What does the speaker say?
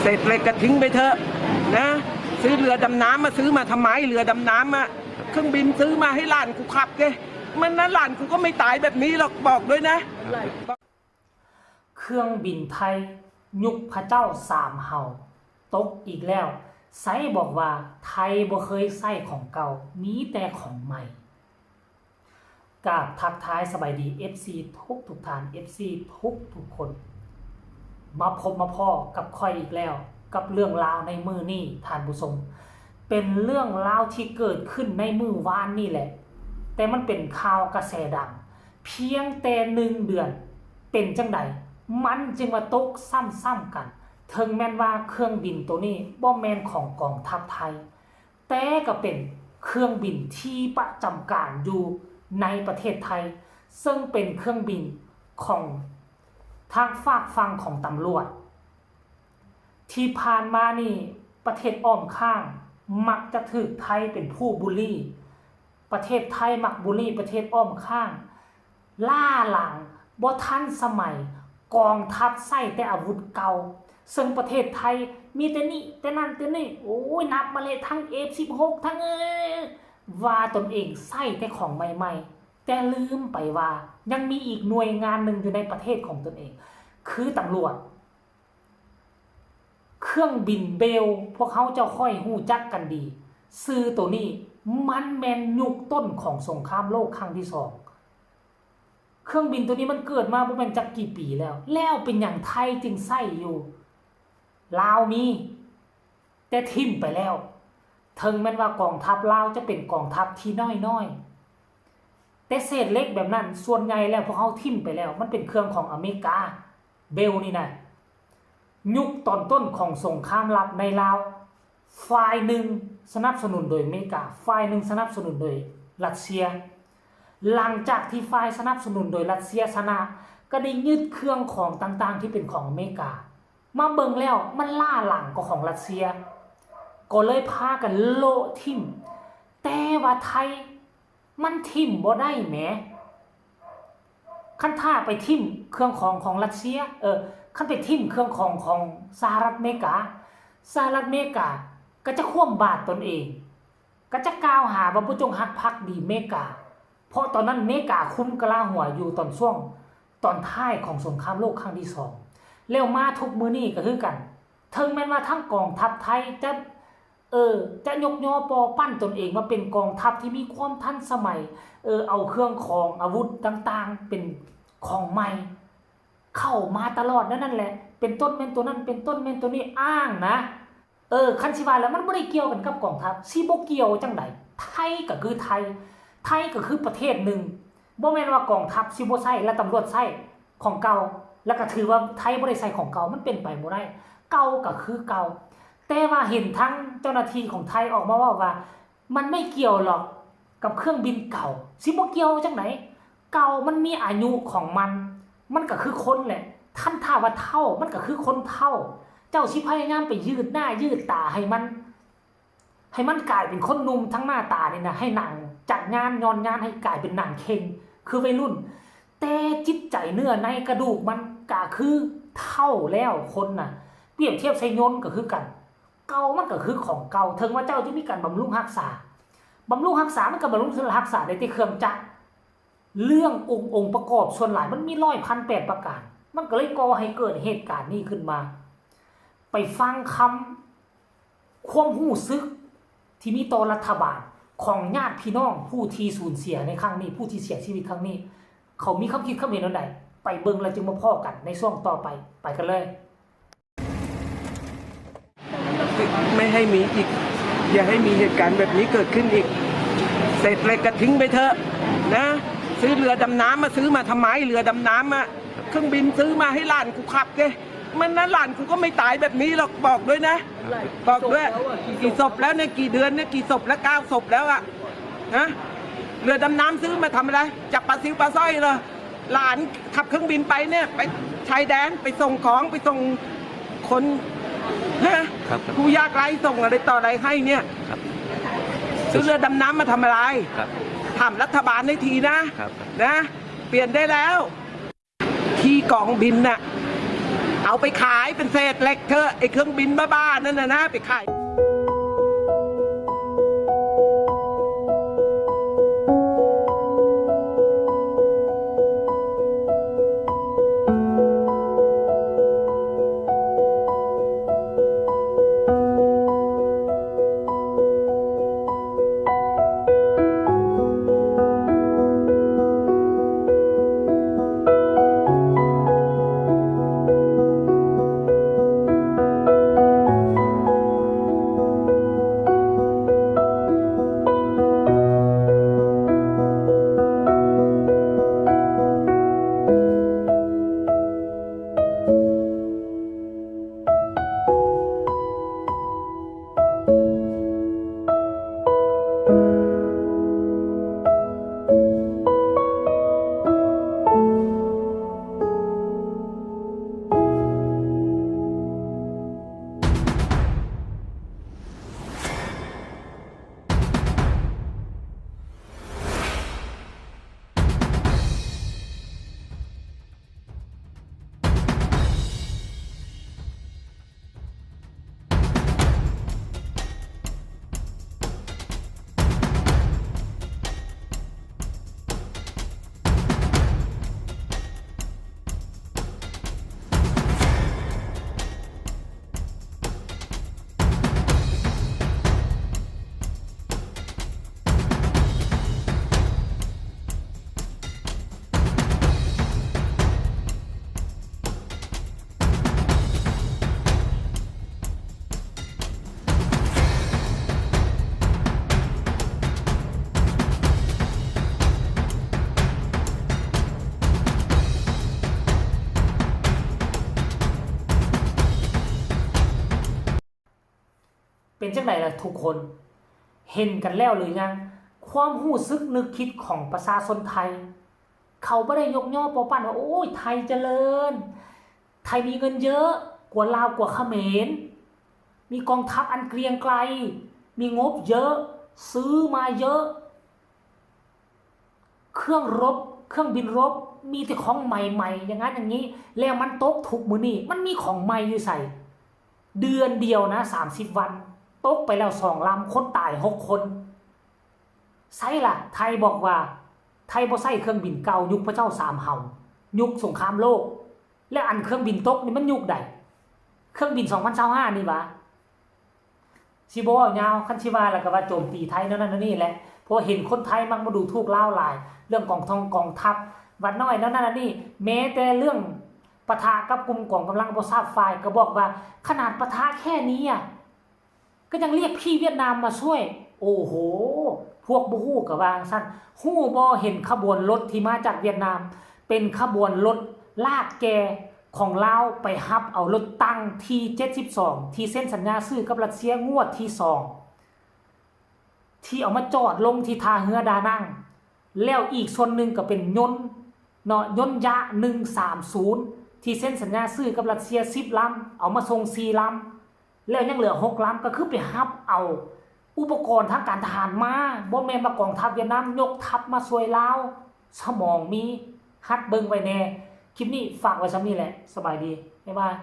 เสร็จเลยก็ทิ้งไปเถอะนะ ซื้อเรือดำน้ำมา ซื้อมาทำไม เรือดำน้ำอะ เครื่องบินซื้อมาให้หลานกูขับสิ มันนะ หลานกูก็ไม่ตายแบบนี้หรอก บอกด้วยนะ ເຄື່ອງບິນໄທຍຸກພະເຈົ້າສາມເຫົ່າຕົກອີກແລ້ວ. ໃສບອກວ່າໄທບໍ່ເຄີຍໃຊ້ຂອງເກົ່າ, ມີແຕ່ຂອງໃໝ່. ກາບທັກທາຍສະບາຍດີ ເອັຟຊີ ທຸກໆທ່ານ, ເອັຟຊີ ທຸກໆຄົນ. ມາພົບມາພໍ້ກັບຂ້ອຍອີກແລ້ວ ກັບເລື່ອງລາວໃນມື້ນີ້ທ່ານຜູ້ຊົມ. ເປັນເລື່ອງລາວທີ່ເກີດຂຶ້ນໃນມື້ວານນີ້ແຫຼະ, ແຕ່ມັນເປັນຂ່າວກະແສດັງ. ພຽງແຕ່ໜຶ່ງເດືອນ ເປັນຈັ່ງໃດມັນຈຶ່ງມາຕົກຊ້ຳໆກັນ? ເຖິງແມ່ນວ່າເຄື່ອງບິນໂຕນີ້ບໍ່ແມ່ນຂອງກອງທັບໄທ, ແຕ່ກໍເປັນເຄື່ອງບິນທີ່ປະຈຳການຢູ່ໃນປະເທດໄທ, ເຊິ່ງເປັນເຄື່ອງບິນຂອງທາງຟາກຝັ່ງຂອງຕຳຫຼວດ. ທີ່ຜ່ານມານີ້ ປະເທດອ້ອມຂ້າງມັກຈະຖືກໄທເປັນຜູ້ບູລີ. ປະເທດໄທມັກບູລີປະເທດອ້ອມຂ້າງ, ລ້າຫຼັງ, ບໍ່ທັນສະໄໝ, ກອງທັບໃຊ້ແຕ່ອາວຸດເກົ່າ, ເຊິ່ງປະເທດໄທມີແຕ່ນີ້ແຕ່ນັ້ນແຕ່ນີ້, ໂອ້ຍ ນັບມາເລີຍ ທັງເອຟສິບຫົກ ທັງ ເອີ ວ່າຕົນເອງໃຊ້ແຕ່ຂອງໃໝ່ໆ, ແຕ່ລືມໄປວ່າຍັງມີອີກໜ່ວຍງານໜຶ່ງຢູ່ໃນປະເທດຂອງຕົນເອງ ຄືຕຳຫຼວດ. ເຄື່ອງບິນເບວ ພວກເຮົາເຈົ້າຂ້ອຍຮູ້ຈັກກັນດີ, ຊື່ໂຕນີ້ມັນແມ່ນຍຸກຕົ້ນຂອງສົງຄາມໂລກຄັ້ງທີສອງ. ເຄື່ອງບິນໂຕນີ້ມັນເກີດມາບໍ່ແມ່ນຈັກກີ່ປີແລ້ວ, ແລ້ວເປັນຫຍັງໄທຈຶ່ງໃຊ້ຢູ່? ລາວມີ ແຕ່ຖິ້ມໄປແລ້ວ. ເຖິງແມ່ນວ່າກອງທັບລາວຈະເປັນກອງທັບທີ່ນ້ອຍໆ, ແຕ່ເສດເຫຼັກແບບນັ້ນສ່ວນໃຫຍ່ແລ້ວພວກເຮົາຖິ້ມໄປແລ້ວ, ມັນເປັນເຄື່ອງຂອງອາເມລິກາ. ເບວນີ້ນະ ຍຸກຕອນຕົ້ນຂອງສົງຄາມລັບໃນລາວ, ຝ່າຍໜຶ່ງສະໜັບສະໜູນໂດຍອາເມລິກາ, ຝ່າຍໜຶ່ງສະໜັບສະໜູນໂດຍຣັດເຊຍ. ຫຼັງຈາກທີ່ຝ່າຍສະໜັບສະໜູນໂດຍຣັດເຊຍຊະນະ ກໍໄດ້ຍຶດເຄື່ອງຂອງຕ່າງໆທີ່ເປັນຂອງອາເມລິກາ. ມາເບິ່ງແລ້ວມັນລ້າຫຼັງກວ່າຂອງຣັດເຊຍ, ກໍເລີຍພາກັນໂລະຖິ້ມ. ແຕ່ວ່າໄທ ມັນຖິ້ມບໍ່ໄດ້ແໝ. ຄັນຖ້າໄປຖິ້ມເຄື່ອງຂອງຂອງຣັດເຊຍ, ເອີ, ຄັນໄປຖິ້ມເຄື່ອງຂອງຂອງສະຫະລັດອາເມລິກາ, ສະຫະລັດອາເມລິກາກໍຈະຄວ່ຳບາດຕົນເອງ, ກໍຈະກ່າວຫາວ່າບໍ່ຈົ່ງຮັກພັກດີເມກາ, ເພາະຕອນນັ້ນເມກາຄຸມກະລາຫົວຢູ່ຕອນຊ່ວງຕອນທ້າຍຂອງສົງຄາມໂລກຄັ້ງທີສອງ. ແລ້ວມາທຸກມື້ນີ້ກໍຄືກັນ, ເຖິງແມ່ນວ່າທັງກອງທັບໄທຈະ ເອີ ຈະຍົກຍໍປໍ້ວປັ້ນຕົນເອງວ່າເປັນກອງທັບທີ່ມີຄວາມທັນສະໄໝ, ເອີ ເອົາເຄື່ອງຂອງອາວຸດຕ່າງໆເປັນຂອງໃໝ່ເຂົ້າມາຕະຫຼອດແນວນັ້ນແຫຼະ, ເປັນຕົ້ນແມ່ນໂຕນັ້ນ ເປັນຕົ້ນແມ່ນໂຕນີ້ ອ້າງນະ. ເອີ ຄັນຊິວ່າແລ້ວມັນບໍ່ໄດ້ກ່ຽວກັນກັບກອງທັບ, ຊິບໍ່ກ່ຽວຈັ່ງໃດ? ໄທກໍຄືໄທ, ໄທກໍຄືປະເທດໜຶ່ງ, ບໍ່ແມ່ນວ່າກອງທັບຊິບໍ່ໃຊ້ ແລະຕຳຫຼວດໃຊ້ ຂອງເກົ່າ ແລ້ວກໍຖືວ່າໄທບໍ່ໄດ້ໃຊ້ຂອງເກົ່າ, ມັນເປັນໄປບໍ່ໄດ້, ເກົ່າກໍຄືເກົ່າ. ແຕ່ວ່າເຫັນທັງເຈົ້າໜ້າທີ່ຂອງໄທອອກມາເວົ້າວ່າ ມັນໄມ່ກ່ຽວຫຼອກກັບເຄື່ອງບິນເກົ່າ. ຊິບໍ່ກ່ຽວຈັ່ງໃດ? ເກົ່າມັນມີອາຍຸຂອງມັນ, ມັນກໍຄືຄົນແຫຼະ. ຄັນຖ້າວ່າເຖົ້າ ມັນກໍຄືຄົນເຖົ້າ. ເຈົ້າຊິພະຍາຍາມໄປຍືດໜ້າຍືດຕາໃຫ້ມັນ ໃຫ້ມັນກາຍເປັນຄົນໜຸ່ມທັງໜ້າຕານີ້ນະ, ໃຫ້ໜັງຈັດງານຍ້ອນງານໃຫ້ກາຍເປັນໜັງເຄັ່ງຄືໄວລຸ້ນ, ແຕ່ຈິດໃຈເນື້ອໃນກະດູກມັນກະຄືເຖົ້າແລ້ວ. ຄົນນະ ປຽບທຽບໃສ່ຍົນກໍຄືກັນ, ເກົ່າມັນກໍຄືຂອງເກົ່າ, ເຖິງວ່າເຈົ້າຈະມີການບຳລຸງຮັກສາ, ບຳລຸງຮັກສາ ມັນກໍບຳລຸງຮັກສາໄດ້ແຕ່ເຄື່ອງຈັກ. ເລື່ອງອົງ ອົງປະກອບສ່ວນຫຼາຍມັນມີຮ້ອຍພັນແປດປະການ, ມັນກໍເລີຍກໍ່ໃຫ້ເກີດເຫດການນີ້ຂຶ້ນມາ. ໄປຟັງຄຳຄວາມຮູ້ສຶກທີ່ມີຕໍ່ລັດຖະບານຂອງຍາດພີ່ນ້ອງຜູ້ທີ່ສູນເສຍໃນຄັ້ງນີ້, ຜູ້ທີ່ເສຍຊີວິດຄັ້ງນີ້, ເຂົາມີຄຳຄິດຄຳເຫັນແນວໃດ? ໄປເບິ່ງແລ້ວຈຶ່ງມາພໍ້ກັນໃນຊ່ວງຕໍ່ໄປ. ໄປກັນເລີຍ. ไม่ให้มีอีก อย่าให้มีเหตุการณ์แบบนี้เกิดขึ้นอีก เสร็จเลยก็ทิ้งไปเถอะนะ ซื้อเรือดำน้ำมา ซื้อมาทำไม เรือดำน้ำอะ เครื่องบินซื้อมาให้หลานกูขับสิ มันนะ หลานกูก็ไม่ตายแบบนี้หรอก บอกด้วยนะ บอกด้วย กี่ศพแล้วเนี่ย กี่เดือนเนี่ย กี่ศพแล้ว เก้าศพแล้วอะ นะ เรือดำน้ำซื้อมาทำอะไร จับปลาซิวปลาสร้อยเหรอ หลานขับเครื่องบินไปเนี่ย ไปชายแดน ไปส่งของ ไปส่งคน ฮะ ครับ ครับ ผู้ยากไร้ส่งอะไรต่ออะไรให้เนี่ย ครับ ซื้อเรือดำน้ำมาทำอะไร ครับ ถามรัฐบาลให้ทีนะ ครับ ครับ นะ เปลี่ยนได้แล้ว ที่กองบินน่ะ ເອົາໄປຂາຍເປັນເສດເຫຼັກເຖາະ ໄອ້ເຄື່ອງບິນບ້າໆນັ້ນນະ ໄປຂາຍ. ເປັນຈັ່ງໃດລະທຸກຄົນ? ເຫັນກັນແລ້ວຫຼືຍັງ? ຄວາມຮູ້ສຶກນຶກຄິດຂອງປະຊາຊົນໄທ ເຂົາບໍ່ໄດ້ຍົກຍໍປໍ້ປັ້ນວ່າ ໂອ້ຍ ໄທຈະເລີນ, ໄທມີເງິນເຍີະກວ່າລາວ ກວ່າຂະເໝນ, ມີກອງທັບອັນກຽງໄກ, ມີງົບເຍີະ, ຊື້ມາເຍີະ, ເຄື່ອງຣົບ, ເຄື່ອງບິນຣົບ, ມີແຕ່ຂອງໃໝ່ໆ ຢ່າງນັ້ນຢ່າງນີ້, ແລ້ວມັນຕົກທຸກມື້ນີ້ ມັນມີຂອງໃໝ່ຢູ່ໃສ? ເດືອນດຽວນະ ສາມສິບວັນ ຕົກໄປແລ້ວສອງລຳ, ຄົນຕາຍຫົກຄົນ. ໃສລະ ໄທບອກວ່າ ໄທບໍ່ໃຊ້ເຄື່ອງບິນເກົ່າ ຍຸກພະເຈົ້າສາມເຫົ່າ ຍຸກສົງຄາມໂລກ. ແລ້ວອັນເຄື່ອງບິນຕົກນີ້ມັນຍຸກໃດ? ເຄື່ອງບິນສອງພັນຊາວຫ້ານີ້ຫວາ? ຊິບໍ່ເວົ້າຍາວ, ຄັນຊິວ່າແລ້ວກໍວ່າໂຈມຕີໄທແນວນັ້ນແນວນີ້ແຫຼະ, ເພາະເຫັນຄົນໄທມັກມາດູຖູກລາວຫຼາຍ ເລື່ອງກອງທອງກອງທັບ ວັດນ້ອຍແນວນັ້ນແນວນີ້, ແມ້ແຕ່ເລື່ອງປະທະກັບກຸ່ມກອງກຳລັງບໍ່ຊາບຝ່າຍ ກໍບອກວ່າ ຂະໜາດປະທະແຄ່ນີ້ອະ ກໍຍັງລຽກພີ່ຫວຽດນາມມາຊ່ວຍ. ໂອ້ໂຫ ພວກບໍ່ຮູ້ກໍວ່າຈັ່ງຊັ້ນ. ຮູ້ບໍ່ ເຫັນຂະບວນລົດທີ່ມາຈາກຫວຽດນາມ ເປັນຂະບວນລົດລາກແກ່ຂອງລາວ ໄປຮັບເອົາລົດຕັງ ທີເຈັດສິບສອງ ທີ່ເຊັນສັນຍາຊື້ກັບຣັດເຊຍງວດທີສອງ ທີ່ເອົາມາຈອດລົງທີ່ທ່າເຮືອດານັງ. ແລ້ວອີກສ່ວນໜຶ່ງກໍເປັນຍົນເນາະ ຍົນຢະໜຶ່ງສາມສູນ ທີ່ເຊັນສັນຍາຊື້ກັບຣັດເຊຍສິບລຳ ເອົາມາສົ່ງສີ່ລຳ ແລ້ວຍັງເຫຼືອຫົກລຳ ກໍຄືໄປຮັບເອົາອຸປະກອນທາງການທະຫານມາ, ບໍ່ແມ່ນວ່າກອງທັບຫວຽດນາມຍົກທັບມາຊ່ວຍລາວ. ສະໝອງມີ, ຫັດເບິ່ງໄວ້ແດ່. ຄລິບນີ້ຝາກໄວ້ສ່ຳນີ້ແຫຼະ. ສະບາຍດີ. ບາຍບາຍ.